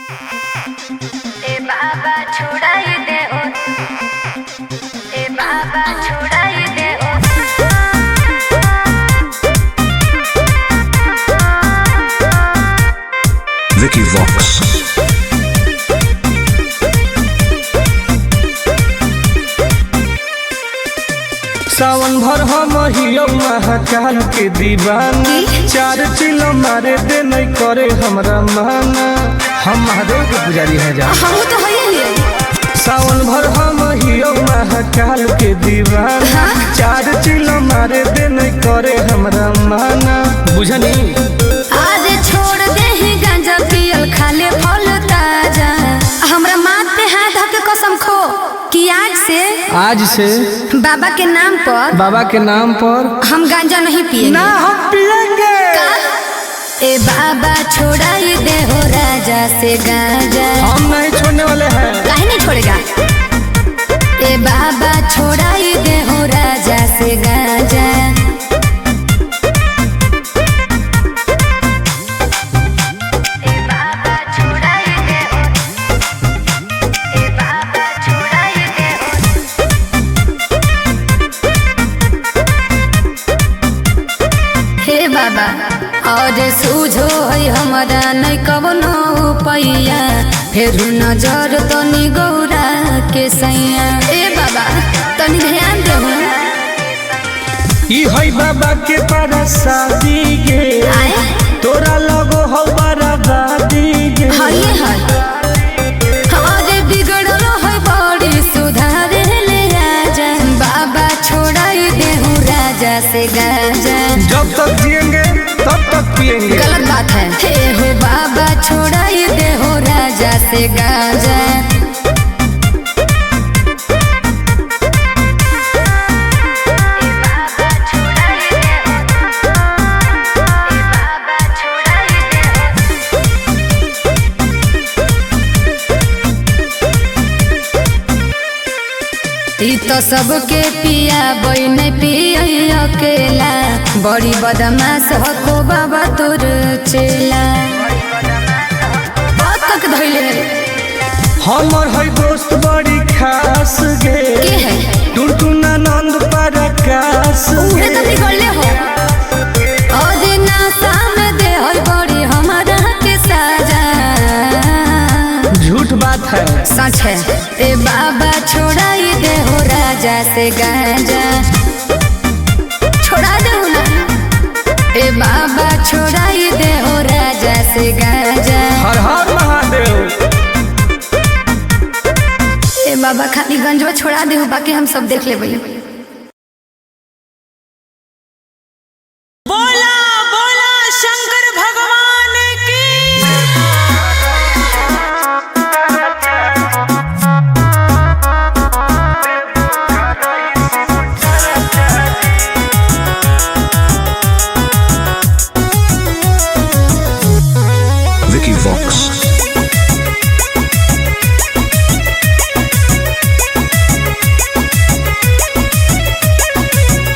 ए बाबा छोड़ाई दे ओ, ए बाबा छोड़ाई दे ओ। Vicky Vox. सावन भर हम हियो महाकाल के दीवाना, चार चिलो मारे दे नहीं करे हमरा माना। हम महादेव के पुजारी हैं जा। हम तो है ही। सावन भर हम हियो महाकाल के दीवाना, चार चिलो मारे दे नहीं करे हमरा माना। बुझनी आज छोड़ दे ही गांजा पियल खाले फल ताजा। हमरा माथ पे हाथ धके कसम खो कि आज से, आज से बाबा के नाम पर, बाबा के नाम पर हम गांजा नहीं पिएंगे। ना हम पिएंगे। ए बाबा छोड़ाई दे हो राजा से गांजा। हम नहीं छोड़ने वाले हैं। काहे नहीं छोड़ेगा? ए बाबा छोड़ाई दे हो राजा से गांजा। ए बाबा छोड़ाई दे ओ, ए बाबा छोड़ाई दे ओ। हे बाबा और सूझो है हमारा नहीं कवनो उपाया, फेर नजर तनी गौरा के सैया। ए बाबा तनी ध्यान देहु। ई है बाबा के परसादी गे, आए तोरा लगो हौ बराबादी गे। हइए है अरे बिगड़ल है बड़ी सुधारे ले आजा। बाबा छोड़ाई देहु राजा से गाजा। जब तक जिएंगे तब तक पिएंगे। गलत बात है। हे हो बाबा छोड़ाई देहु राजा से गाजा। ए बाबा छोड़ाई दे ओ, ए बाबा छोड़ाई दे ओ। ई तो सबके पिया बने पिया अकेला, बड़ी बदमाश हको बाबा तोर चेला। बात तक धइले है। हमर है दोस्त बड़ी खास गे, के है? टुनटुनानंद पराकाश उहे गे। तो बिगड़ले हो। अरे नासा में दे है बड़ी हमारा के साजा। झूठ बात है। सच है। ए बाबा छोड़ाई दे हो राजा से गांजा। छोड़ा दे हो ना। ए बाबा छोड़ाई दे हो राजा से गांजा। हर हर महादेव। ए बाबा खाली गंजवा छोड़ा दे हो, बाकी हम सब देख लेबै। बोला बोला शंकर भगवान की। Vicky Vox.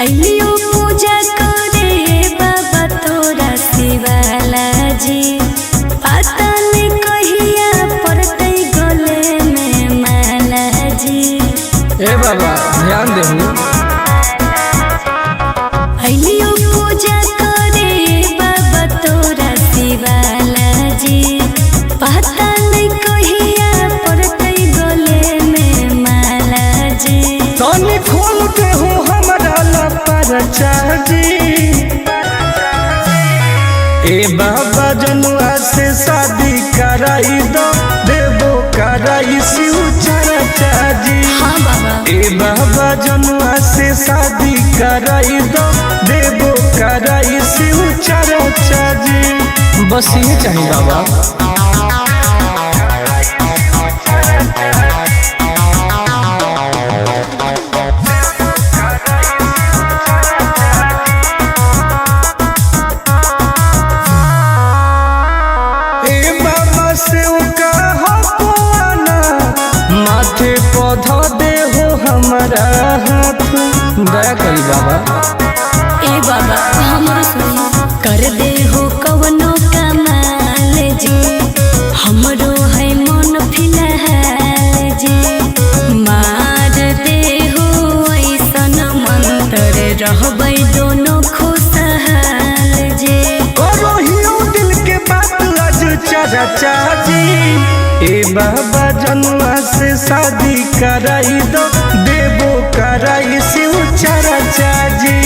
अलियो पूजा करे बाबा तोरा शिवाला जी, पता नहीं कहिया पड़तै गले में माला जी। ए बाबा ध्यान देहु। अलियो पूजा करे बाबा तोरा शिवाला जी, पता नहीं कहिया पड़तै गले में माला जी। तनी खोल के हो हमरा लपर जी। ए बाबा जनुआ से शादी कराई दो, देवो कराई शिव चरचा जी। हाँ बाबा। ए बाबा जनुआ से शादी कराई दो, देवो कराई शिव चरचा जी। बस ये चाहिए बाबा। ए बाबा से कहो आना, माथे पौधा दे हो हमारा हाथ। दया करी बाबा। ए बाबा हमरो सुनी कर दे हो कवनो कमाल जी, हमरो है चरचा जी। ए बाबा जनुआ से शादी कराई दो, देबो कराई शिव चरचा जी।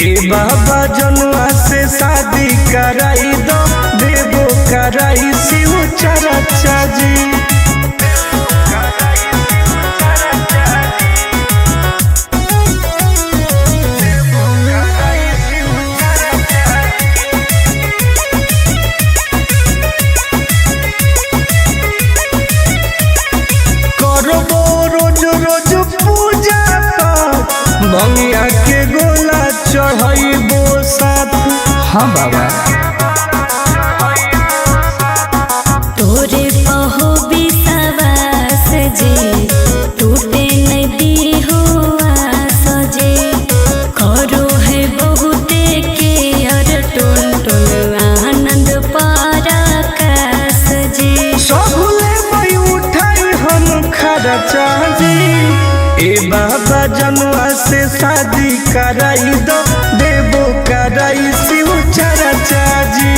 ए बाबा जनुआ से शादी कराई दो, देबो कराई शिव चरचा जी। करबो रोज रोज पूजा पाठ, भंगिया के गोला चढ़ैबो साथ। हाँ बाबा तोरे पहो विश्वास जे, टूटे नहीं दीहो आस जे, करो है बहुते के अर टुन टुन आनंद पराकाश जे। सबले मई उठाई हम खर्चा जी। ए बाबा जनुआ से शादी कराई दो, देबो कराई शिव चरचा जी।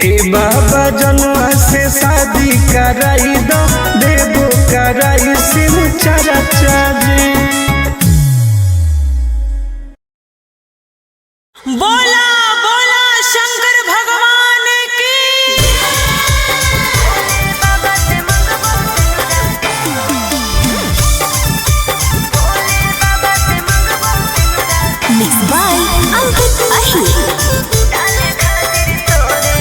ए बाबा जनुआ से शादी कराई दो, देबो कराई शिव चरचा जी। बोला बोला शंकर भगवान की। बाबा से मंगबो भोले बाबा से मंगबो मिक्स बाय अंकित अहिर। डाले खातिर तोरे।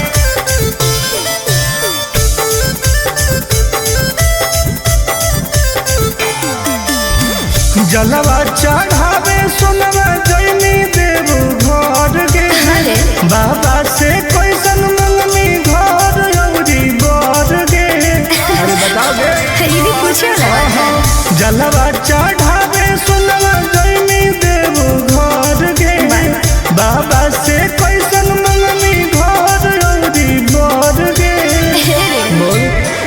जलवा चढ़ावे सोनवा जैनी देव घर गे, अरे बाबा से कैसन मंगनी घर औरी बर गे। अरे बताओ गे। ये भी पूछे वाला। जलवा चढ़ावे सोनवा जैनी देव घर गे, बाबा से कैसन मंगनी घर औरी बर गे। रे बोल।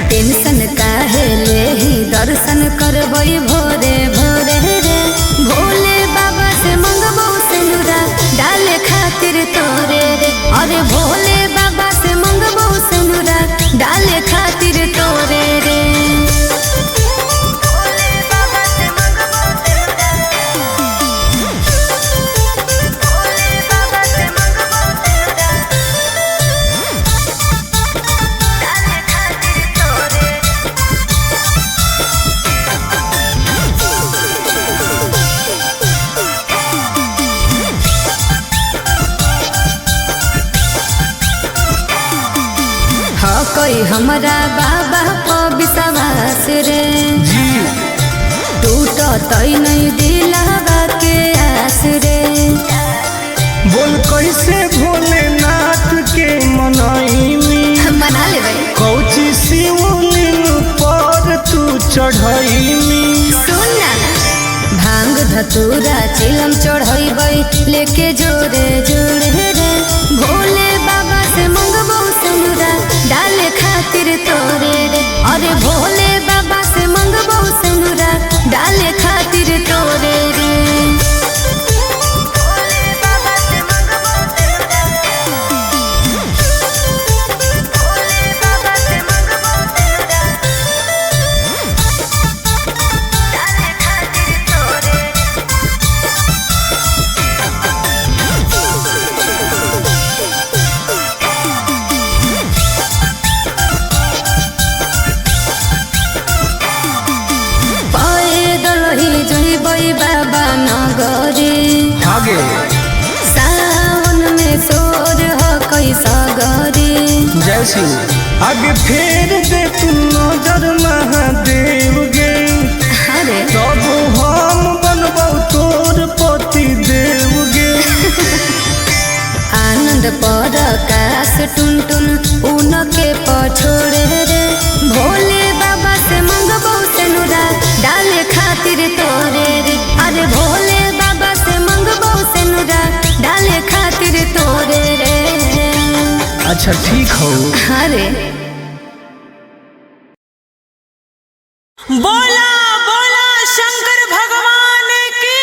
टेंशन काहे लेही, दर्शन करबै भोरे भोरे रे। भोले बाबा से मंगबो सिनुरा डाले खातिर तोरे रे। अरे भोले बाबा से मंगबो सिनुरा डाले खातिर तोरे रे। भोले बाबा से मंगबो भोले बाबा से मंगबो डाले खातिर तोरे। हाँ कोई हमरा बाबा पर विश्वास रे, जी टूटतै नहीं दिलवा के आस रे। बोल कैसे भोलेनाथ के मनैनी, मना लेबै। कौची शिवलिंग पर तू चढ़ैनी। सुन ना, भांग धतूरा चिलम चढ़ैबै लेके जोरे जोरे रे। भोले बाबा से मंगबो सिनुरा डाले खातिर तोरे रे। अरे भोले बाबा से मंगबो सिनुरा डाले खातिर तोरे रे। भोले बाबा से मंगबो भोले बाबा से मंगबो डाले खातिर तोरे। पैदल ही जइबै बाबा नगरी, आगे सावन में सोर ह कैसा गरी। जय शिव। आगे फेर दे तू नजर महादेव गे, अरे तब हम बनबौ तोर पति देव गे। आनंद पर काश टुन टुन उनके पछोड़े रे। भोले बाबा से मंगबो सिनुरा डाले खातिर तोरे रे। अरे भोले बाबा से मंगबो सिनुरा डाले खातिर तोरे रे। अच्छा ठीक हो। अरे बोला बोला शंकर भगवान की।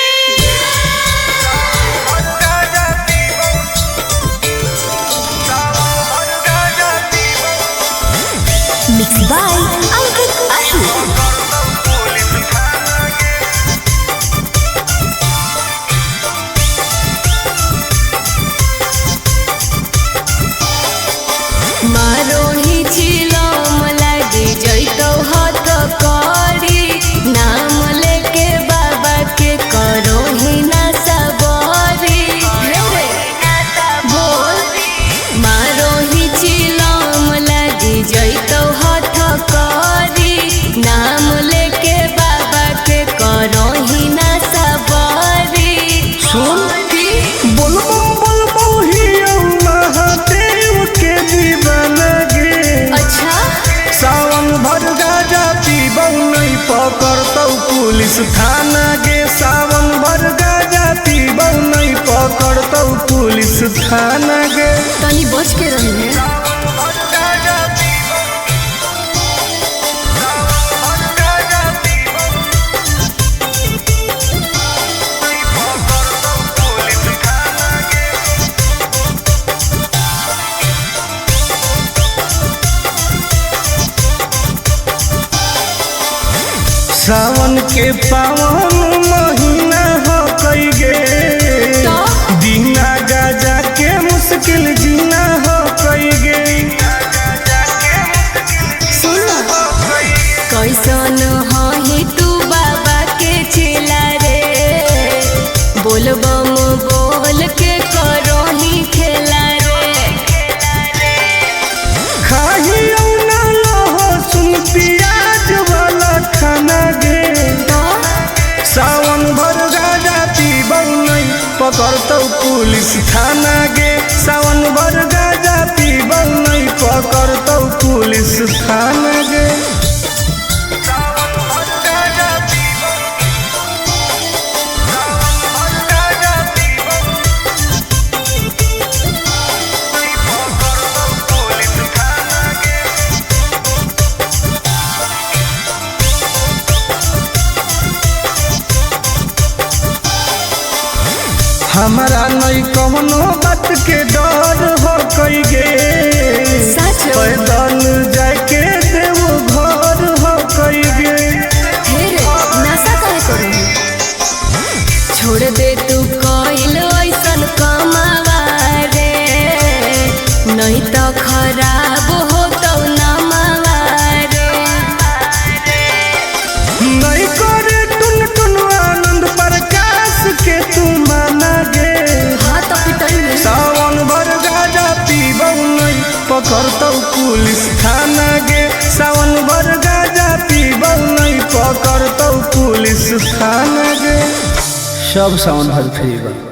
पुलिस थाना गे। सावन भर गाजा पीबौ नहीं पकड़तौ पुलिस थाना गे। तनी बच के रही है। सावन के पावन महीना हो कई गे, बिना गाजा के मुश्किल जीना हो कई गे। कैसन हही तू बाबा के चेला रे, बोलबम बोल के करोही खेला रे। खाही ना लहसुन प्याज वाला खाना गे। सावन भर गाजा पीबौ नहीं पकड़तौ पुलिस थाना गे। सावन भर गाजा पीबौ नहीं पकड़तौ पुलिस थाना गे। हमारा नहीं कवनो बात के डर हो कई गे, सच? पैदल जाके देव घर हो कई गे। हे रे नशा काहे करू? छोड़ दे तू कइल ऐसन कमावा रे, नहीं तो खराब हो तो नमावा रे। नहीं करे टुन टुन आनंद प्रकाश के तू माना गे। हाँ तो पिटई में। सावन भर गाजा पीबौ नहीं पकड़तौ पुलिस थाना गे। सावन भर गाजा पीबौ नहीं पकड़तौ पुलिस थाना गे। सब सावन भर फ्री बा।